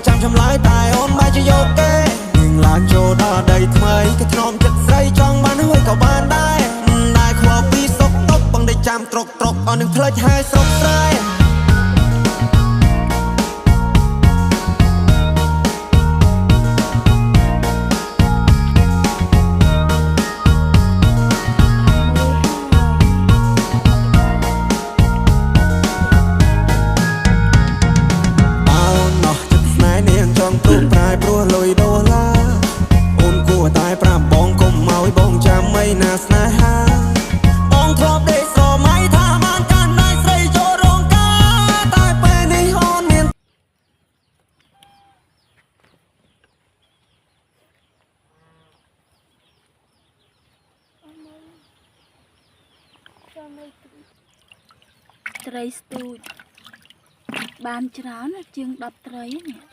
ចាំចម្លើយតែអូនបែរជាយកគេនាងឡើងចូលដល់ដីថ្មីគេធ្នមចិត្តស្រីចង់បានហើយក៏បានដែរមិនដែលខ្វល់ពីសុកតុកបងដេកចាំត្រុកត្រុកអស់នឹងផ្លេចហើយស្រុកស្រែ អោណោះចិត្តស្នេហ៍នាងចង់ព្រុសប្រែព្រោះលុយដុល្លារអូនគួរតែប្រាប់បងកុំឲ្យបងចាំអីណាស្នេហាបងធ្លាប់ដេកស្រមៃថាបានកាន់ដៃស្រីចូលរោងការតែពេលនេះអូនមាន ត្រីស្ទូចបានច្រើនណាស់ជាង10ត្រីនេះ